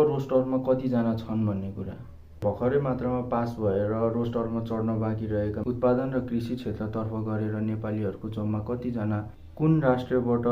रोस्टरमा कतिजना छन् भन्ने कुरा। भर्खरै मात्रामा पास भएर रोस्टरमा चढ्न बाँकी रहेका उत्पादन र कृषि क्षेत्रतर्फ गरेर नेपालीहरूको जम्मा कतिजना, कुन राष्ट्रबाट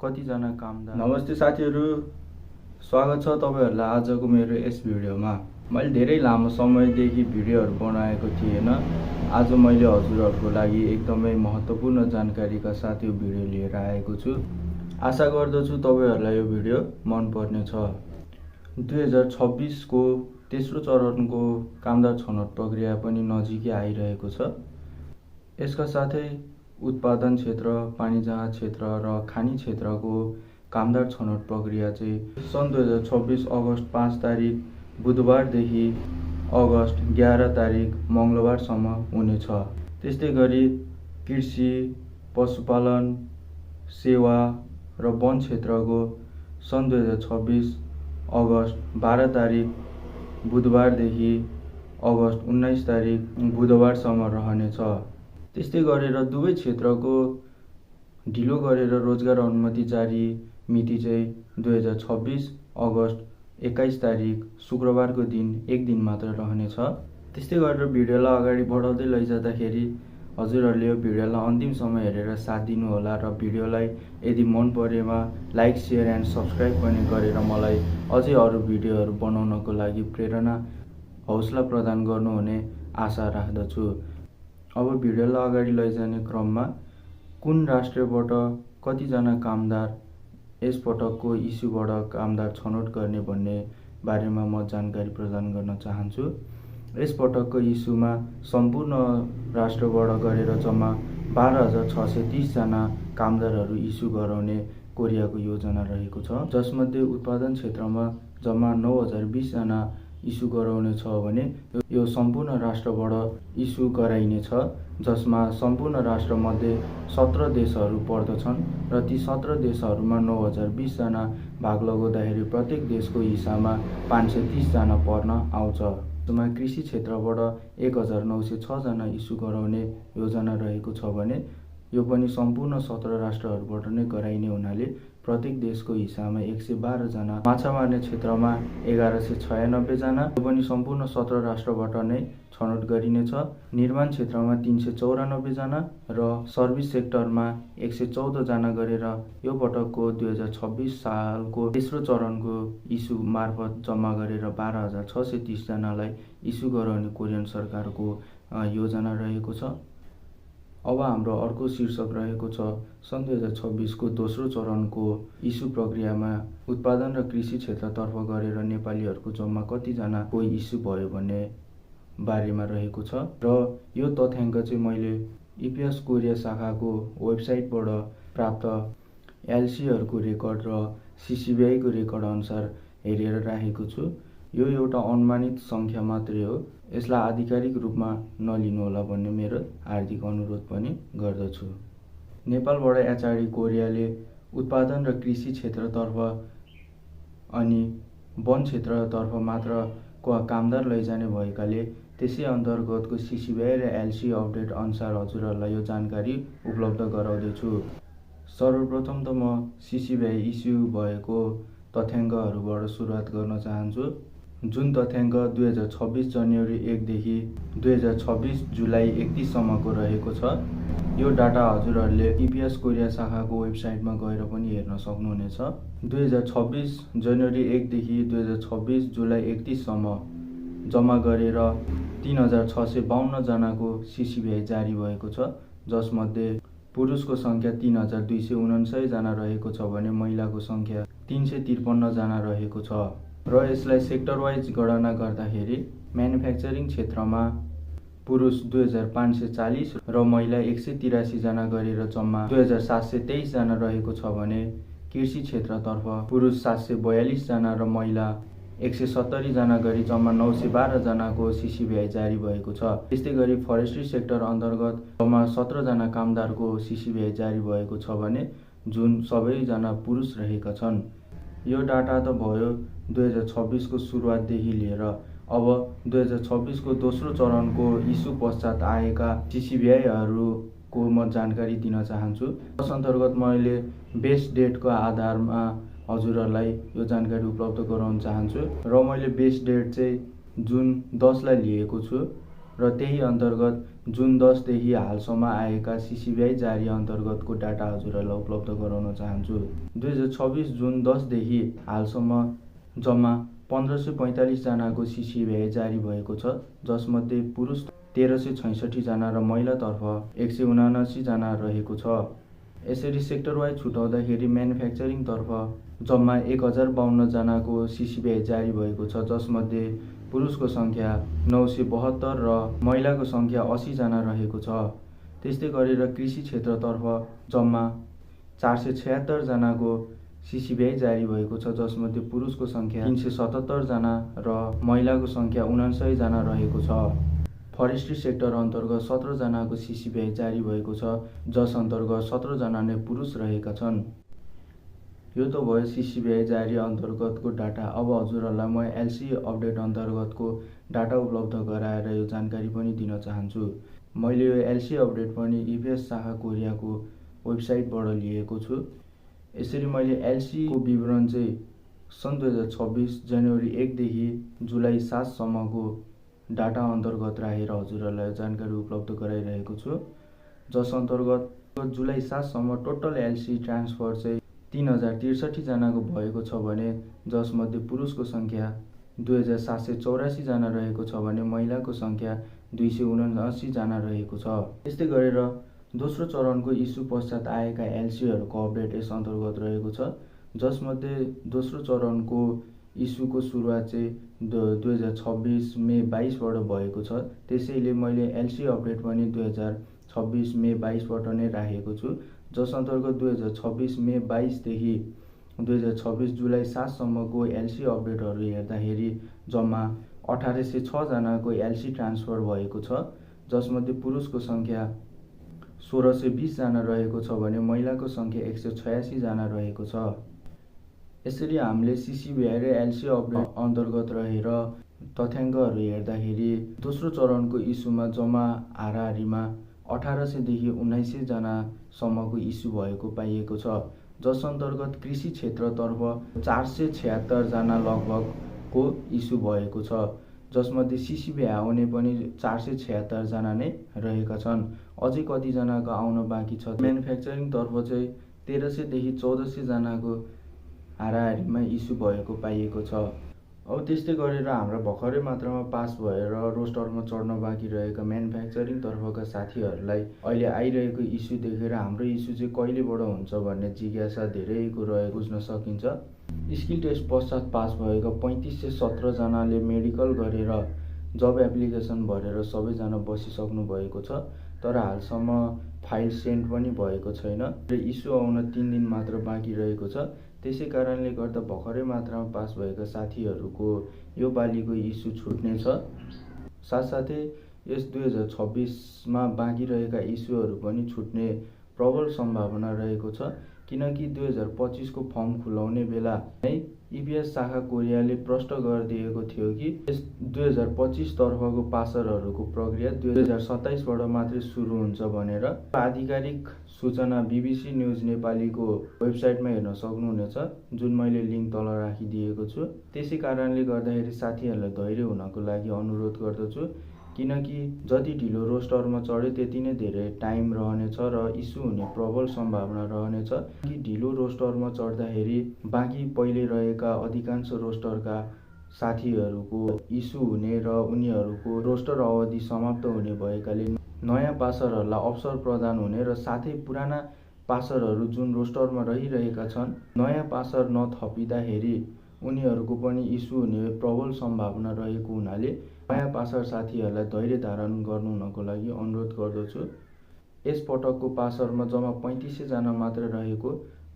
कतिजना कामदार। नमस्ते साथीहरू, स्वागत छ तपाईँहरूलाई आजको मेरो यस भिडियोमा। मैले धेरै लामो समयदेखि भिडियोहरू बनाएको थिएन। आज मैले हजुरहरूको लागि एकदमै महत्त्वपूर्ण जानकारीका साथ यो भिडियो लिएर आएको छु। आशा गर्दछु तपाईँहरूलाई यो भिडियो मन पर्नेछ। 2026 को तेस्रो चरणको कामदार छनौट प्रक्रिया पनि नजिकै आइरहेको छ। यसका साथै उत्पादन क्षेत्र, पानीजहाज क्षेत्र र खानी क्षेत्रको कामदार छनौट प्रक्रिया चाहिँ सन् 2026 अगस्त 5 तारिक बुधबारदेखि अगस्त 11 तारिक मङ्गलबारसम्म हुनेछ। त्यस्तै गरी कृषि, पशुपालन, सेवा र वन क्षेत्रको सन् 2026 अगस्त 12 तारिक बुधबारदेखि अगस्त 19 तारिक बुधबारसम्म रहनेछ। त्यस्तै गरेर दुवै क्षेत्रको ढिलो गरेर रोजगार अनुमति जारी मिति चाहिँ 2026 अगस्त 21 तारिक शुक्रबारको दिन एक दिन मात्र रहनेछ। त्यस्तै गरेर भिडियोलाई अगाडि बढाउँदै लैजाँदाखेरि हजुरहरूले यो भिडियोलाई अन्तिमसम्म हेरेर साथ दिनुहोला र भिडियोलाई यदि मन परेमा लाइक, सेयर एन्ड सब्सक्राइब पनि गरेर मलाई अझै अरू भिडियोहरू बनाउनको लागि प्रेरणा, हौसला प्रदान गर्नुहुने आशा राख्दछु। अब भिडियोलाई अगाडि लैजाने क्रममा कुन राष्ट्रबाट कतिजना कामदार यसपटकको इस्युबाट कामदार छनौट गर्ने भन्ने बारेमा म जानकारी प्रदान गर्न चाहन्छु। यसपटकको इस्युमा सम्पूर्ण राष्ट्रबाट गरेर जम्मा 12,630 जना कामदारहरू इस्यु गराउने कोरियाको योजना रहेको छ, जसमध्ये उत्पादन क्षेत्रमा जम्मा 9,020 जना इस्यु गराउने छ भने यो सम्पूर्ण राष्ट्रबाट इस्यु गराइनेछ, जसमा सम्पूर्ण राष्ट्रमध्ये 17 देशहरू पर्दछन् र ती 17 देशहरूमा 9,020 जना भाग लगाउँदाखेरि प्रत्येक देशको हिस्सामा 530 जना पर्न आउँछ। जसमा कृषि क्षेत्रबाट 1,906 जना इस्यु गराउने योजना रहेको छ भने यो पनि सम्पूर्ण 17 राष्ट्रहरूबाट नै गराइने हुनाले प्रत्येक देशको हिस्सामा 112 जना, माछा मार्ने क्षेत्रमा 1196 जना, यो पनि सम्पूर्ण 17 राष्ट्रबाट नै छनौट गरिनेछ। निर्माण क्षेत्रमा 394 जना र सर्भिस सेक्टरमा 114 जना गरेर यो पटकको 2026 सालको तेस्रो चरणको इस्यु मार्फत जम्मा गरेर 12,630 जनालाई इस्यु गराउने कोरियन सरकारको योजना रहेको छ। अब हाम्रो अर्को शीर्षक रहेको छ सन् 2026 को दोस्रो चरणको इस्यु प्रक्रियामा उत्पादन र कृषि क्षेत्रतर्फ गरेर नेपालीहरूको जम्मा कतिजनाको इस्यु भयो भन्ने बारेमा रहेको छ र यो तथ्याङ्क चाहिँ मैले इपिएस कोरिया शाखाको वेबसाइटबाट प्राप्त एलसीहरूको रेकर्ड र सिसिबिआईको रेकर्ड अनुसार हेरेर राखेको छु। यो एउटा अनुमानित सङ्ख्या मात्रै हो, यसलाई आधिकारिक रूपमा नलिनुहोला भन्ने मेरो हार्दिक अनुरोध पनि गर्दछु। नेपालबाट एचआरडी कोरियाले उत्पादन र कृषि क्षेत्रतर्फ अनि वन क्षेत्रतर्फ मात्र कामदार लैजाने भएकाले त्यसै अन्तर्गतको सिसिबिआई र एलसी अपडेट अनुसार हजुरहरूलाई यो जानकारी उपलब्ध गराउँदैछु। सर्वप्रथम त म सिसिबिआई इस्यु भएको तथ्याङ्कहरूबाट सुरुवात गर्न चाहन्छु, जुन तथ्याङ्क 2026 जनवरी 1 देखि 2026 जुलाई 31 सम्मको रहेको छ। यो डाटा हजुरहरूले इपिएस कोरिया शाखाको वेबसाइटमा गएर पनि हेर्न सक्नुहुनेछ। 2026 जनवरी 1 देखि 2026 जुलाई 31 सम्म जम्मा गरेर 3,652 जनाको सिसिबिआई जारी भएको छ, जसमध्ये पुरुषको सङ्ख्या 3,249 जना रहेको छ भने महिलाको सङ्ख्या 353 जना रहेको छ र यसलाई सेक्टर वाइज गणना गर्दाखेरि म्यानुफ्याक्चरिङ क्षेत्रमा पुरुष 2,540 र महिला 183 जना गरेर जम्मा 2,723 जना रहेको छ भने कृषि क्षेत्रतर्फ पुरुष 742 जना र महिला 170 जना गरी जम्मा 912 जनाको सिसिबिआई जारी भएको छ। त्यस्तै गरी फरेस्ट्री सेक्टर अन्तर्गत जम्मा 17 जना कामदारको सिसिबिआई जारी भएको छ भने जुन सबैजना पुरुष रहेका छन्। यो डाटा त भयो 2026 को सुरुवातदेखि लिएर अब 2026 को दोस्रो चरणको इस्यु पश्चात आएका सिसिबिआईहरूको म जानकारी दिन चाहन्छु। यस अन्तर्गत मैले बेस डेटको आधारमा हजुरहरूलाई यो जानकारी उपलब्ध गराउन चाहन्छु र मैले बेस डेट चाहिँ जुन 10 लाई लिएको छु र त्यही अन्तर्गत जुन 10 देखि हालसम्म आएका सिसिबिआई जारी अन्तर्गतको डाटा हजुरहरूलाई उपलब्ध गराउन चाहन्छु। 2026 जुन 10 देखि हालसम्म जम्मा 1545 जनाको सिसिबिआई जारी भएको छ, जसमध्ये पुरुष 1366 जना र महिलातर्फ 179 जना रहेको छ। यसरी सेक्टर वाइज छुटाउँदाखेरि म्यानुफ्याक्चरिङतर्फ जम्मा 1052 जनाको सिसिबिआई जारी भएको छ, जसमध्ये पुरुषको सङ्ख्या 972 र महिलाको सङ्ख्या 80 जना रहेको छ। त्यस्तै गरेर कृषि क्षेत्रतर्फ जम्मा 476 जनाको सिसिबिआई जारी भएको छ, जसमध्ये पुरुषको सङ्ख्या 377 जना र महिलाको सङ्ख्या 59 जना रहेको छ। फरेस्ट्री सेक्टर अन्तर्गत 17 जनाको सिसिबिआई जारी भएको छ, जस अन्तर्गत 17 जना नै पुरुष रहेका छन्। यो त भयो सिसिबिआई जारी अन्तर्गतको डाटा। अब हजुरहरूलाई म एलसी अपडेट अन्तर्गतको डाटा उपलब्ध गराएर यो जानकारी पनि दिन चाहन्छु। मैले यो एलसी अपडेट पनि इपिएस शाखा कोरियाको वेबसाइटबाट लिएको छु। यसरी मैले एलसीको विवरण चाहिँ सन् 2026 जनवरी 1 देखि जुलाई 7 सम्मको डाटा अन्तर्गत राखेर हजुरहरूलाई जानकारी उपलब्ध गराइरहेको छु, जस अन्तर्गत जुलाई 7 सम्म टोटल एलसी ट्रान्सफर चाहिँ 3063 जनाको भएको छ भने जसमध्ये पुरुषको सङ्ख्या 2784 जना रहेको छ भने महिलाको सङ्ख्या 279 जना रहेको छ। त्यस्तै गरेर दोस्रो चरणको इस्यु पश्चात आएका एलसीहरूको अपडेट यस अन्तर्गत रहेको छ, जसमध्ये दोस्रो चरणको इस्युको सुरुवात चाहिँ 2026 मे 22बाट भएको छ। त्यसैले मैले एलसी अपडेट पनि 2026 मे 22बाट नै राखेको छु, जस अन्तर्गत 2026 मे 22 देखि 2026 जुलाई 7 सम्मको एलसी अपडेटहरू हेर्दाखेरि जम्मा 1806 जनाको एलसी ट्रान्सफर भएको छ, जसमध्ये पुरुषको सङ्ख्या 1620 जना रहेको छ भने महिलाको सङ्ख्या 186 जना रहेको छ। यसरी हामीले सिसिबिआई र एलसी अपडेट अन्तर्गत रहेर तथ्याङ्कहरू हेर्दाखेरि दोस्रो चरणको इस्युमा जम्मा हाराहारीमा 1800 देखि 1900 जनासम्मको इस्यु भएको पाइएको छ, जस अन्तर्गत कृषि क्षेत्रतर्फ 476 जना लगभगको इस्यु भएको छ, जसमध्ये सिसिबिआई आउने पनि 476 जना नै रहेका छन्। अझै कतिजनाको आउन बाँकी छ। म्यानुफ्याक्चरिङतर्फ चाहिँ 1300 देखि 1400 जनाको हाराहारीमा इस्यु भएको पाइएको छ। अब त्यस्तै गरेर हाम्रा भर्खरै मात्रामा पास भएर रोस्टरमा चढ्न बाँकी रहेका म्यानुफ्याक्चरिङतर्फका साथीहरूलाई अहिले आइरहेको इस्यु देखेर हाम्रो इस्यु चाहिँ कहिलेबाट हुन्छ भन्ने जिज्ञासा धेरैको रहेको बुझ्न सकिन्छ। स्किल टेस्ट पश्चात पास भएका 3517 जनाले मेडिकल गरेर जब एप्लिकेसन भरेर सबैजना बसिसक्नु भएको छ, तर हालसम्म फाइल सेन्ड पनि भएको छैन र इस्यु आउन 3 दिन मात्र बाँकी रहेको छ। त्यसै कारणले गर्दा भर्खरै मात्रामा पास भएका साथीहरूको यो पालिको इस्यु छुट्नेछ। साथसाथै यस 2026मा बाँकी रहेका इस्युहरू पनि छुट्ने प्रबल सम्भावना रहेको छ, किनकि 2025 को फर्म खुलाउने बेला नै इपिएस शाखा कोरियाले प्रष्ट गरिदिएको थियो कि यस 2025 तर्फको पासरहरूको प्रक्रिया 2027बाट मात्रै सुरु हुन्छ भनेर। आधिकारिक सूचना बीबीसी न्युज नेपालीको वेबसाइटमा हेर्न सक्नुहुनेछ, जुन मैले लिङ्क तल राखिदिएको छु। त्यसै कारणले गर्दाखेरि साथीहरूलाई धैर्य हुनको लागि अनुरोध गर्दछु, किनकि जति ढिलो रोस्टरमा चढ्यो त्यति नै धेरै टाइम रहनेछ र इस्यु हुने प्रबल सम्भावना रहनेछ। कि ढिलो रोस्टरमा चढ्दाखेरि बाँकी पहिले रहेका अधिकांश रोस्टरका साथीहरूको इस्यु हुने र उनीहरूको रोस्टर अवधि समाप्त हुने भएकाले नयाँ पासरहरूलाई अवसर प्रदान हुने र साथै पुराना पासरहरू जुन रोस्टरमा रहिरहेका छन् नयाँ पासर नथपिँदाखेरि उनीहरूको पनि इस्यु हुने प्रबल सम्भावना रहेको हुनाले नयाँ पासर साथीहरूलाई धैर्य धारण गर्नु हुनको लागि अनुरोध गर्दछु। यस पटकको पासरमा जम्मा 3500 जना मात्र रहेको,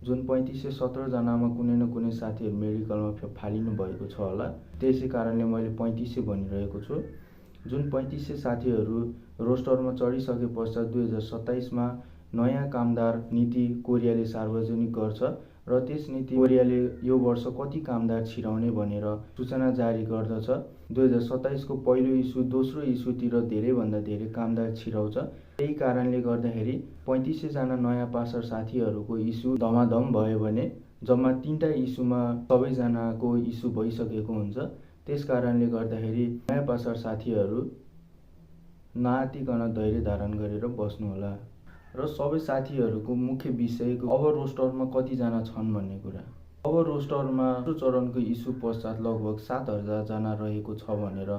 जुन 3517 जनामा कुनै न कुनै साथीहरू मेडिकलमा फालिनु भएको छ होला, त्यसै कारणले मैले 3500 भनिरहेको छु। जुन 3500 साथीहरू रोस्टरमा चढिसके पश्चात 2027मा नयाँ कामदार नीति कोरियाले सार्वजनिक गर्छ र त्यस नीति कोरियाले यो वर्ष कति कामदार छिराउने भनेर सूचना जारी गर्दछ। 2027 को पहिलो इस्यु दोस्रो इस्युतिर धेरैभन्दा धेरै कामदार छिराउँछ। त्यही कारणले गर्दाखेरि 3500 जना नयाँ पासर साथीहरूको इस्यु धमाधम भयो भने जम्मा 3टा इस्युमा सबैजनाको इस्यु भइसकेको हुन्छ। त्यस कारणले गर्दाखेरि नयाँ पासर साथीहरू नआत्तिकन धैर्य धारण गरेर बस्नुहोला। र सबै साथीहरूको मुख्य विषयको अब रोस्टरमा कतिजना छन् भन्ने कुरा। अब रोस्टरमा दोस्रो चरणको इस्यु पश्चात लगभग 7,000 जना रहेको छ भनेर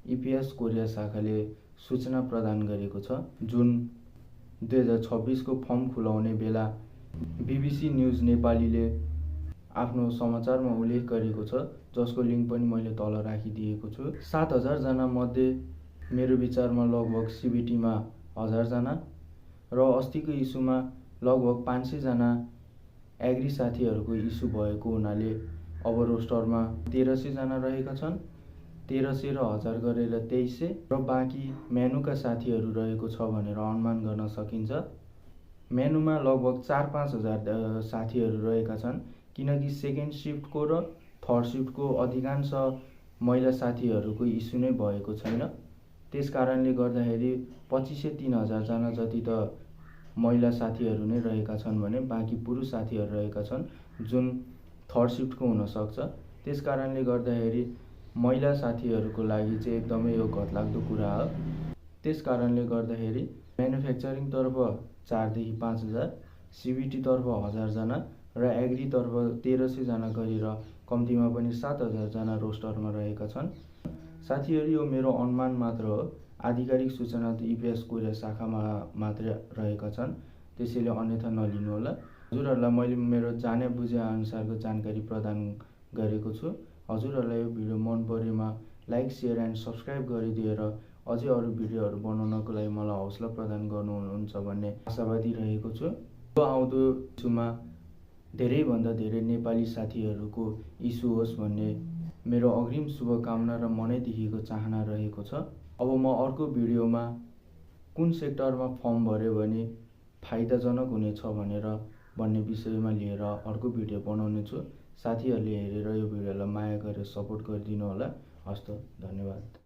इपिएस कोरिया शाखाले सूचना प्रदान गरेको छ। जुन 2026 को फर्म खुलाउने बेला बीबीसी न्युज नेपालीले आफ्नो समाचारमा उल्लेख गरेको छ, जसको लिङ्क पनि मैले तल राखिदिएको छु। 7,000 जना मध्ये मेरो विचारमा लगभग सिबिटीमा 1000 जना र अस्तिको इस्युमा लगभग 500 जना एग्री साथीहरूको इस्यु भएको हुनाले अब रोस्टरमा 1300 जना रहेका छन्। 1300 र 1000 गरेर 2300 र बाँकी मेनुका साथीहरू रहेको छ भनेर अनुमान गर्न सकिन्छ। मेनुमा लगभग 4-5 हजार साथीहरू रहेका छन्, किनकि सेकेन्ड सिफ्टको र थर्ड सिफ्टको अधिकांश महिला साथीहरूको इस्यु नै भएको छैन। त्यस कारणले गर्दाखेरि 25-3000 जना जति त महिला साथीहरू नै रहेका छन् भने बाँकी पुरुष साथीहरू रहेका छन्, जुन थर्ड सिफ्टको हुनसक्छ। त्यस कारणले गर्दाखेरि महिला साथीहरूको लागि चाहिँ एकदमै यो घतलाग्दो कुरा हो। त्यस कारणले गर्दाखेरि म्यानुफ्याक्चरिङतर्फ 4 देखि 5000, सिबिटीतर्फ 1000 जना र एग्रीतर्फ 1300 जना गरेर कम्तीमा पनि 7000 जना रोस्टरमा रहेका छन्। साथीहरू, यो मेरो अनुमान मात्र हो। आधिकारिक सूचना त इपिएस कोरिया शाखामा मात्रै रहेका छन्, त्यसैले अन्यथा नलिनुहोला। हजुरहरूलाई मैले मेरो जाने बुझे अनुसारको जानकारी प्रदान गरेको छु। हजुरहरूलाई यो भिडियो मन परेमा लाइक, सेयर एन्ड सब्सक्राइब गरिदिएर अझै अरू भिडियोहरू बनाउनको लागि मलाई हौसला प्रदान गर्नुहुन्छ भन्ने आशावादी रहेको छु। यो आउँदो इस्युमा धेरैभन्दा धेरै नेपाली साथीहरूको इस्यु होस् भन्ने मेरो अग्रिम शुभकामना र मनैदेखिको चाहना रहेको छ। अब म अर्को भिडियोमा कुन सेक्टरमा फर्म भर्यो भने फाइदाजनक हुनेछ भन्ने विषयमा लिएर अर्को भिडियो बनाउने छु। साथीहरूले हेरेर यो भिडियोलाई माया गरेर सपोर्ट गरिदिनु होला। हस्त, धन्यवाद।